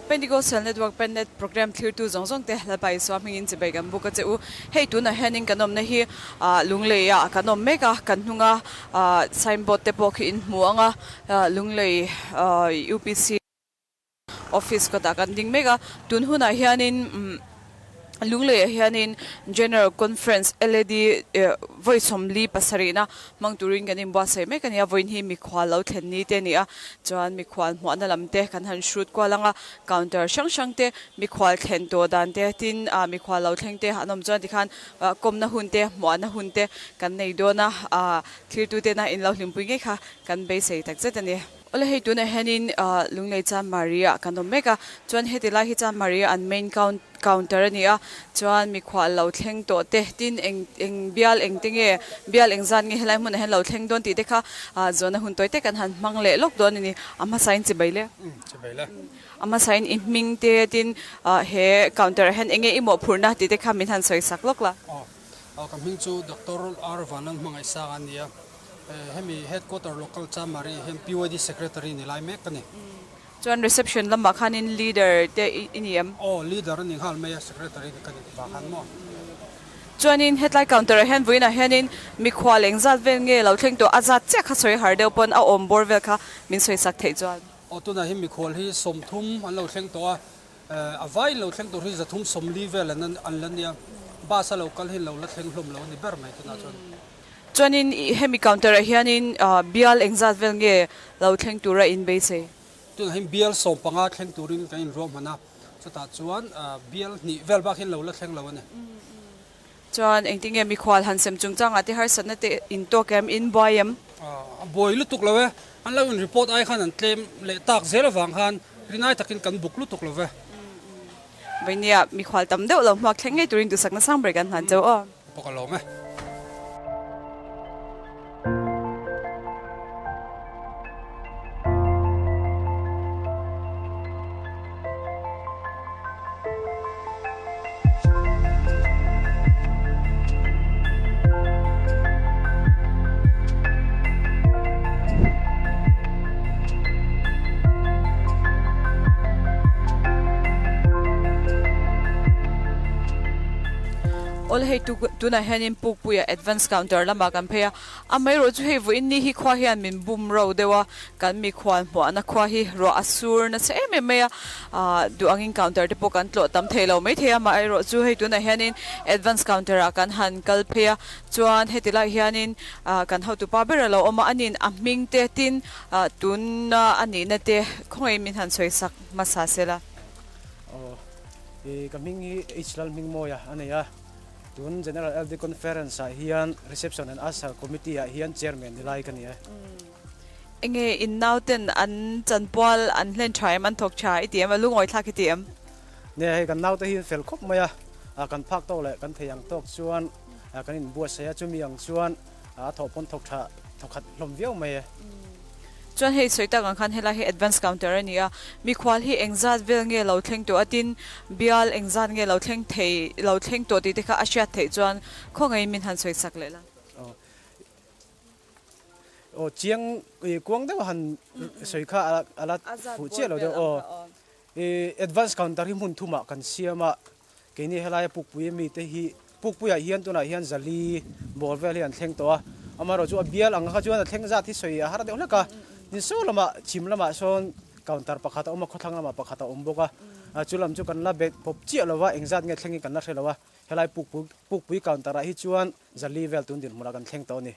Pentecostal Network Pennet Program thlirtu zawng zawng te Lalpa Isua hmingin chibai kan buk a che u. Hei tunah hianin kan awmna hi Lunglei ah kan awm mek a, kan hnunga signboard te pawh khi in hmu ang a, Lunglei UPC Office kawtah kan ding mek a, tun hunah hianin Lungleiah hianin General Conference LAD vawi 47 na hmang turin kan inbuatsaih mek a ni a, vawiin hi mikhual lo thlen ni te a ni a, chuan mikhual hmuahna lam te kan han hrut kual ang a, counter hrang hrang te mikhual thlen tawh dan te tin mikhual lo thleng te an awm chuan tikhan kawmna hun te hmuahna hun te kan nei dawn a, thirtu tena in lo hlimpui ngei kha kan beisei takzet a ni. Awle hei tunah hianin Lunglei Chanmari ah kan awm mek a, chuan heti lai hi Chanmari ah an main count counter a ni a, chuan mikhual lo thleng tawh te tin eng eng bial eng te nge bial eng zat nge helai hmunah hian lo thleng dawn tih te kha zawhna hun tawi te kan han hmang leh lawk dawn a ni, a hmasain chibai le. Chibai le. A hmasain i hming te tin he counter ah hian eng nge i mawhphurhna tih te kha min han sawi sak lawk la. Aw ka hming chu Doctor R Vanlalhmangaihsanga a ni a. Hemi headquarter local Chamari hian PYD secretary ni lai mek ka ni. Chuan reception lamah khanin leader te i ni em? Aw, leader a ni nghal mai a, secretary ni ka ni vang khan maw. Chuanin hetlai counter ah hian vawiinah hianin mikhual eng zat vel nge lo thleng tawh a zat chiah kha sawi har deuh pawn a awm bawr vel kha min sawi sak theih chuan. Aw, tunah hi mikhual hi 30 an lo thleng tawh a, A vai lo thleng tur hi 340 vel an an la nia, bus a lo kal hi lo la thleng hlawm lo a ni ber mai tunah chuan. Chuanin hemi counter ah hianin bial engzat vel nge lo thleng tura in beisei? Tunah hian bial 15 thleng turin kan inruahman a, chutah chuan bial hnih vel bak hian lo la thleng lo a ni. Chuan engtin nge mikhual han sem chungchangah te harsatna te in tawk em, in buai em? A buai lutuk lo e, an lo in report ai khan an tlem leh tak zel avang khan rinai takin kan buk lutuk lo ve. Vainia, mikhual tam deuh lo hmuak thleng ngei turin duhsakna sang ber kan hlan chauh aw. Bawk a lawm e. Awle hei tunah hianin Pukpuia advance counter lamah kan phei a, amaherawh chu hei vawiin ni hi khua hian min bum ro deuh a, Kan mikhual hmuahna khua hi ruah a sur nasa em em mai a, ah duh angin counter te pawh kan tlawh tam thei lo maithei a, amaherawh chu hei tunah hianin advance counter ah kan han kal phei a, chuan heti lai hianin ah kan hotupa ber a lo awm a, anin a hming te tin ah tuna a nihna te khawngaih min han sawi sak hmasa sela. Aw, i ka hming hi H Lalhmingmawia a nei a, tun General LD Conference ah hian Reception and Usher Committee ah hian Chairman ni lai ka ni e. Enge in nauten an chanpual an hlen tha em, an thawk tha i ti em, a lungawi thlak i ti em? Nia hei kan naute hi fel khawp mai a, kan phak tawk leh kan thei ang tawk chuan kan inbuatsaih a, chumi ang chuan a thawh pawn thawk tha thawk khat hlawm viau mai e. Chuan hei sawi tak ang khan helai hi advance counter a ni a, mikhual hi engzat vel nge lo thleng tawh a tin bial engzat nge lo thleng thei lo thleng tawh tih te kha a hriat theih chuan khawngaihin min han sawi sak leh la. Aw chiang i kuang deuh han sawi kha a la fuh chiah lo deuh aw. I advance counter hi hmun thumah kan siam a, keini helaia Pukpui ami te hi Pukpuiah hian tunah hian zali ball vel hi an thleng tawh a, amaherawhchu a bial ang kha chuan a thleng zat hi sawi a har deuh hlek a, tin saw lamah chhim lamah sawn counter pakhat a awm a, khawthlang lamah pakhat a awm bawk a, chu lam chu kan la bet pawp chiah lo va, engzat nge thleng hi kan la hre lo a, helai Pukpui counter ah hi chuan Zali vel tun dinhmunah kan thleng tawh a ni.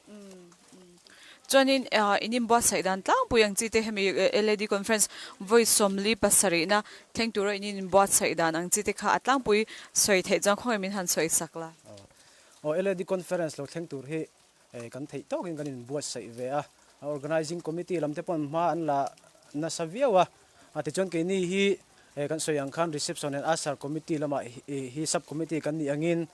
Chuanin in inbuatsaih dan tlangpui ang chi te hemi LAD conference vawi 47 na thleng tura in inbuatsaih dan ang chi te kha a tlangpui sawi theih chuan khawngaih min han sawi sak la. Aw LAD conference lo thleng tur hi kan theih tawkin kan inbuatsaih ve a, organizing committee lam te pawn hma an la nasa viau a, tichuan keini hi kan sawi ang khan reception and usher committee lamah hi sub committee kan nih angin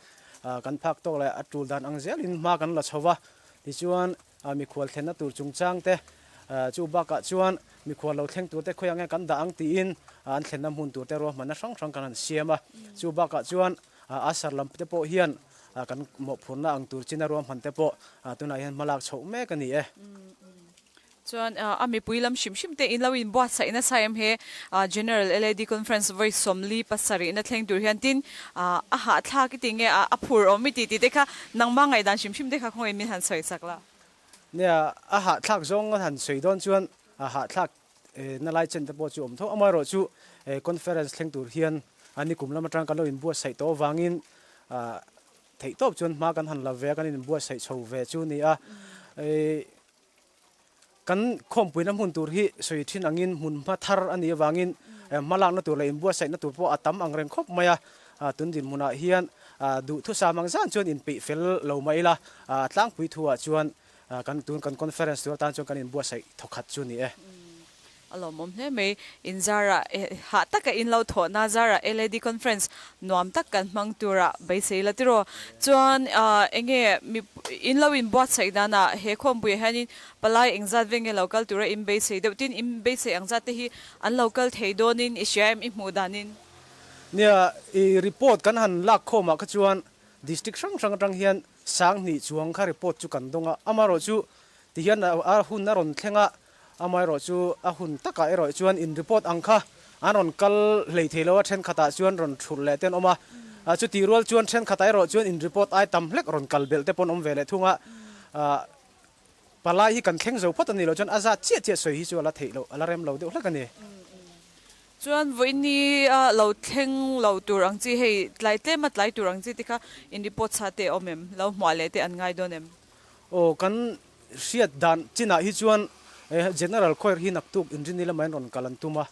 kan phak tawk leh a tul dan ang zelin hma kan la chho va, tichuan mikhual thlenna tur chungchang te chu bakah chuan mikhual lo thleng tur te khawi ang nge kan dah ang tiin an thlenna hmun tur te ruahmanna hrang hrang kan han siam a, chu bakah chuan usher lam te pawh hian kan mawhphurhna ang tur china ruahman te pawh tunah hian hmalak chhoh mek a ni e. Chuan a mipui lam hrim hrim te in lo inbuatsaih nasa em he General LAD Conference vawi 47 na thleng tur hian tin a hahthlak i ti nge a phur awm i ti tih te kha nangmah ngaihdan hrim hrim te kha khawngaih min han sawi sak la. Nia, a hahthlak zawng a han sawi dawn chuan a hahthlak na lai chen te pawh chu awm tho. Amaherawhchu conference thleng tur hian a nikum lam atang kan lo inbuatsaih tawh avangin theihtawp chuan hma kan han la ve a, kan inbuatsaih chho ve chu a ni a. Kan khawmpuina hmun tur hi sawi thin angin hmun hma thar a nih avangin hmalakna tur leh inbuatsaihna tur pawh a tam ang reng khawp mai a. Tun dinhmunah hian duhthusam ang zan chuan inpeih fel lo mah ila, tlangpui thuah chuan kan tun kan conference tur atan chuan kan inbuatsaih thawkhat chu a ni e. A lawmawm hle mai. In zarah hah taka in lo thawhna zarah LAD conference nuam tak kan hmang tura beisei la tiraw. Chuan enge mi in lo inbuatsaih danah he khawmpuiah hianin palai engzat ve nge lo kal tura in beisei deuh tin in beisei ang zat te hi an lo kal thei dawnin i hria em i hmuh danin? Nia, i report kan han lak khawmah kha chuan district hrang hrang atang hian 2000 chuang kha report chu kan dawng a, amaherawhchu tihian a hun a rawn thleng a, Amaherawh chu a hun takah erawh chuan in report ang kha an rawn kal hlei thei lo a, thenkhatah chuan rawn thulh leh te an awm a, chutih rual chuan thenkhatah erawh chuan in report ai tam hlek rawn kal belh te pawh an awm ve leh thung a, palai hi kan thleng zo phawt a nih loh chuan a zat chiah chiah sawi hi chu a la theih loh, a la rem lo deuh hlek a ni. Chuan vawiini a lo thleng lo tur ang chi hei tlai tlem a tlai tur ang chi te kha in report sa te a awm em? Lo hmuah leh te an ngai dawn em? Aw kan Hriat dan chinah hi chuan General Choir hi naktuk inrini lamah in rawn kal an tum a,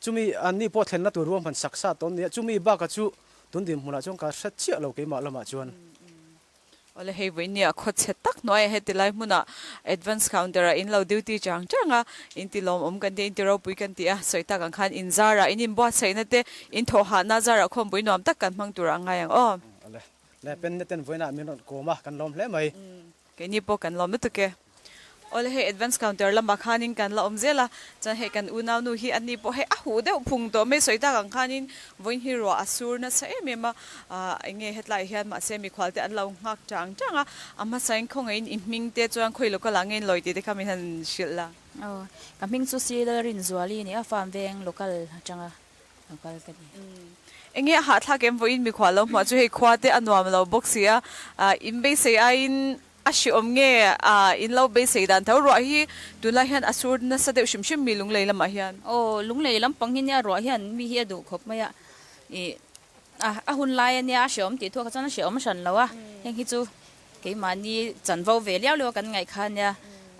chumi anni pawh thlenna tur ruahman sak sa tawh an ni a, chumi bakah chu tun dinhmunah chuan ka hre chiah lo keimah lamah chuan. Awle hei vawinia khaw chhe tak hnuaiah heti lai hmunah Advance Counter ah in lo duty chang chang a, in ti lawmawm kan ti a, in ti ropui kan ti a, sawi tak ang khan in zarah in inbuatsaihna te in thawhhahna zarah khawmpui nuam tak kan hmang turah a ngai ang aw. Awle le pen na ten vawiinah min rawn kawm a, kan lawm hle mai. Keini pawh kan lawm lutuk e. Awle hei advance counter lamah khanin kan la awm zel a, chuan hei kan unaunu hi ani pawh hei a huh deuh phung tawh mai sawi tak ang khanin vawiin hi ruah a sur nasa em em a, ah enge hetlaiah hian mahse mikhual te an lo nghak chang chang a, a hmasain khawngaihin i hming te chuan khawi local ah nge in lawi tih te kha min han hrilh la. Aw, ka hming chu Sir Rinzuali a ni a, farm veng local atanga Lo kal ka ni. Enge a hahthlak em vawiin mikhual lo hmuah chu hei khua te a nuam lo bawk si a, in beisei aiin a hreawm nge in lo beisei dan tho ruah hi tunlai hian a sur nasa deuh hrim hrim mi lunglei lamah hian. Aw lunglei lampang hi nia ruah hian mi hi a duh khawp mai a, ih a hun lai a nia a hreawm tih thuak chuan a hreawm hran lo a, heng hi chu keimahni chanvo ve liau liau a kan ngaih kha nia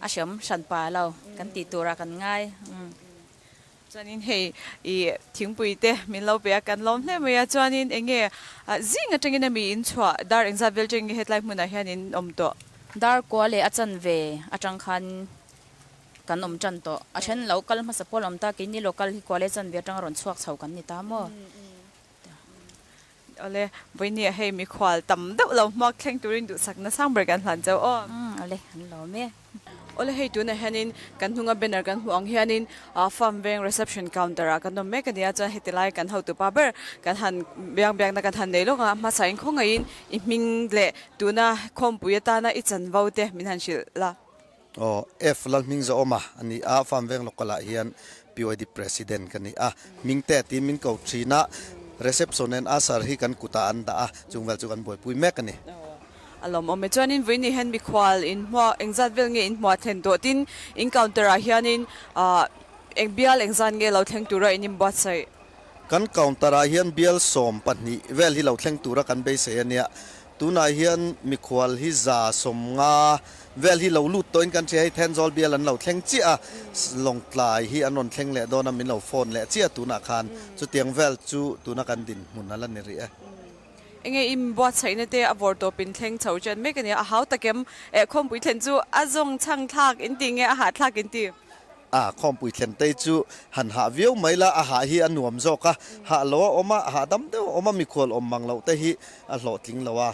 a hreawm hran pa lo kan tih turah kan ngai. Chuanin hei i thingpui te min lo pe a, kan lawm hle mai a, chuanin eng nge zing atangin ami in chhuah dar engzat vel teng nge hetlai hmunah hian in awm tawh? Dar kua leh a chanve atang khan kan awm tan tawh, a then lo kal hmasa pawl awm ta, keini lo kal hi kua leh chanve atanga rawn chhuak chho kan ni ta maw? Awle, vawinia hei mikhual tam deuh lo hmuak thleng turin duhsakna sang ber kan hlan chauh aw. Awle, an lawm e. Awle hei tunah hianin kan hnunga banner kan hmuh ang hianin farm veng reception counter ah kan awm mek a ni a, chuan heti lai kan hotupa ber kan han biang biakna kan han nei lawk a, hmasain khawngaihin i hming leh tuna khawmpui atana i chanvo te min han hrilh la. Aw, F Lalhming Zawma a ni a, farm veng local ah hian PYD President ka ni a, hming te tiin min ko thin a, reception and usher hi kan kutah an dah a, chung vel chu kan buaipui mek a ni. A lawmawm e. Chuanin vawiin hian mikhual in hmuah engzat vel nge in hmuah thlen tawh tin in counter ah hianin eng bial engzat nge lo thleng tura in inbuatsaih? Kan counter ah hian bial 12 vel hi lo thleng tura kan beisei a nia. Tunah hian mikhual hi 150 vel hi lo lut tawhin kan hria hei Thenzawl bial an lo thleng chiah a, Lawngtlai hi an rawn thleng leh dawn a min lo phone leh chiah tunah khan chutiang vel chu tuna kan dinhmun a la ni rih e. Enge i buatsaihna te a vawr tawp in thleng chho chen mek a nia, a hau tak em? Eh khawmpui thlen chu a zawng chhang thlak in ti nge a hah thlak in ti? A khawmpui thlen te chu han hah viau mai la, a hah hi a nuam zawk a, hah lo a awm a, hahdam deuh a awm a, mikhual awm mang loh te hi a hlawhtling lo a,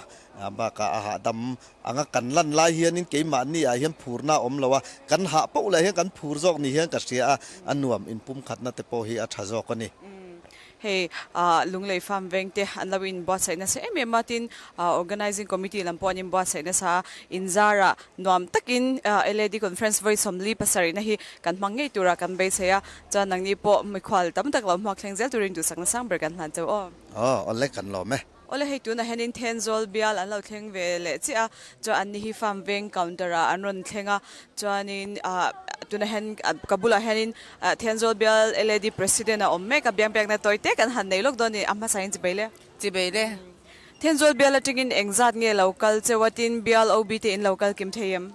bakah a hahdam anga kan lan lai hianin keimahni ah hian phurna a awm lo a, kan hah poh leh hian kan phur zawk ni hian ka hria a, a nuam inpumkhatna te pawh hi a tha zawk a ni. Hei ah Lunglei Farm veng te an lo inbuatsaih nasa em em a, tin ah Organising Committee lam pawh an inbuatsaih nasa a, inzarah nuam takin ah LAD Conference vawi 47 na hi kan hmang ngei tura kan beisei a, chuan nangni pawh mikhual tam tak lo hmuak thleng zel turin duhsakna sang ber kan hlan chauh aw. Aw, awle kan lawm e. Awle hei tunah hianin Thenzawl bial an lo thleng ve leh chiah a, chuan anni hi farm veng counter ah an rawn thleng a, chuanin ah tunah hian ka bulah hianin Thenzawl bial LAD president a awm mek a, biangbiakna tawi te kan han nei lawk dawn a ni, a hmasa in chibei le. Chibei le. Thenzawl bial atangin engzat nge lo kal cheu a, tin bial OB te in lo kal kim thei em?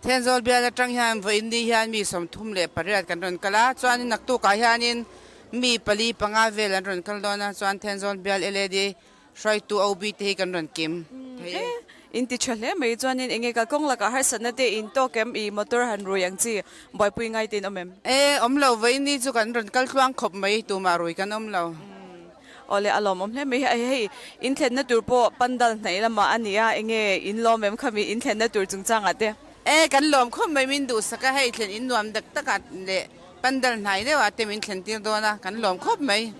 Thenzawl bial atang hian vawiin ni hian mi 38 kan rawn kal a, chuanin naktukah hianin mi pali panga vel an rawn kal dawn a, chuan Thenzawl bial LAD hruaitu OB te hi kan rawn kim thei e. In ti tha hle mai, chuanin enge kalkawng lakah harsatna te in tawk em, i motor han rui ang chi buaipui ngai te in awm em? E, awm lo, vawiin ni chu kan rawn kal tluang khawp mai, tumah rui kan awm lo. Awle a lawmawm hle mai hi hei in thlenna tur pawh pandal hnaih lamah a ni a enge in lawm em khami in thlenna tur chungchangah te. E kan lawm khawp mai min duhsak a hei thlen in nuam dak takah leh pandal hnai deuhah te min thlen tir dawn a kan lawm khawp mai.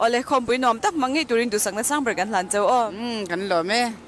Awle khawmpui nuam tak hmang ngei turin duhsakna sang ber kan hlan chauh aw. Umm kan lawm e.